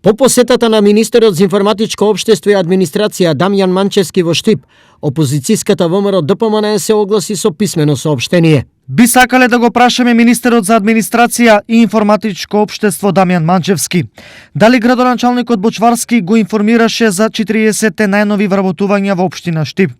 По посетата на министерот за информатичко општество и администрација Дамјан Манчевски во Штип, опозицијската ВМРО ДПМН се огласи со писмено соопштение. Би сакале да го прашаме министерот за администрација и информатичко општество Дамјан Манчевски дали градоначалникот Бочварски го информираше за 40 најнови вработувања во општина Штип,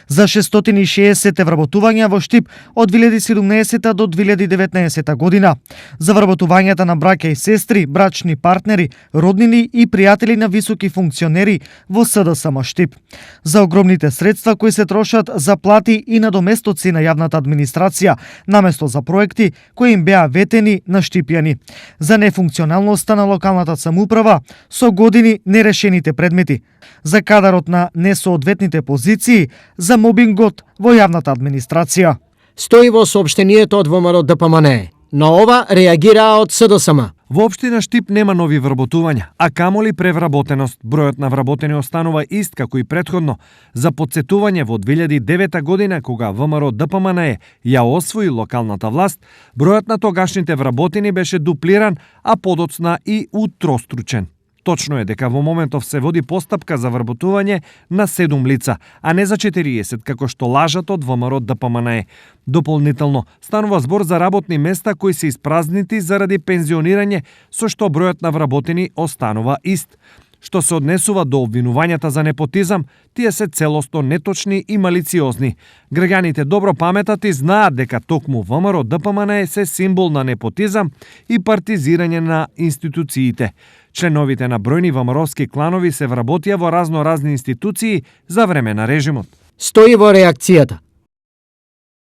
за 660 вработувања во Штип од 2017 до 2019 година, за вработувањата на браќа и сестри, брачни партнери, роднини и пријатели на високи функционери во СДСМ Штип, за огромните средства кои се трошат за плати и надоместоци на јавната администрација, наместо за проекти кои им беа ветени на штипјани, за нефункционалноста на локалната самоуправа со години нерешените предмети, за кадарот на несоодветните позиции, за мобингот во јавната администрација. Стои во соопштението од ВМРО ДПМН. На ова реагираа од СДСМ. Во општина Штип нема нови вработувања, а камоли превработеност. Бројот на вработени останува ист како и претходно. За подсетување, во 2009 година, кога ВМРО ДПМН ја освои локалната власт, бројот на тогашните вработени беше дуплиран, а подоцна и утростручен. Точно е дека во моментов се води постапка за вработување на 7 лица, а не за 40, како што лажат од ВМРО ДПМН. Дополнително, станува збор за работни места кои се испразнити заради пензионирање, со што бројот на вработени останува ист. Што се однесува до обвинувањата за непотизам, тие се целосно неточни и малициозни. Граѓаните добро паметат и знаат дека токму ВМРО ДПМН се символ на непотизам и партизирање на институциите. Членовите на бројни ВМРО-ски кланови се вработија во разни институции за време на режимот. Стои во реакцијата.